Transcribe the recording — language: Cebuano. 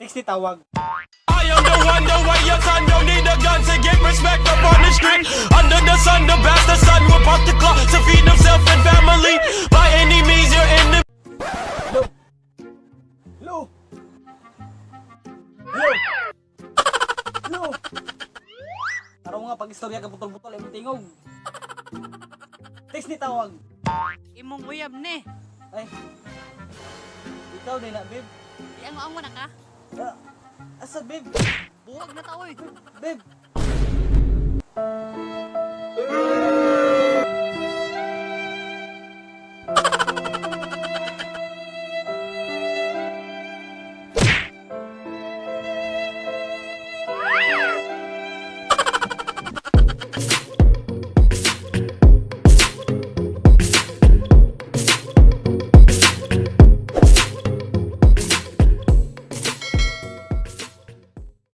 Text ni tawag. I am the one, the way your son don't need a gun to get respect up on the street. Under the sun, the bastard son will pop the clock to feed himself and family. By any means, you're in the Hello? Hello? Hello? Hello? Araw nga pag-istorya ka putol-putol imong tingog. Text ni tawag. Imong uyab ni. Ay. Ikaw din na, babe. Iango-ango na ka. Ah, asa, babe? Buwag na ta oy. Babe.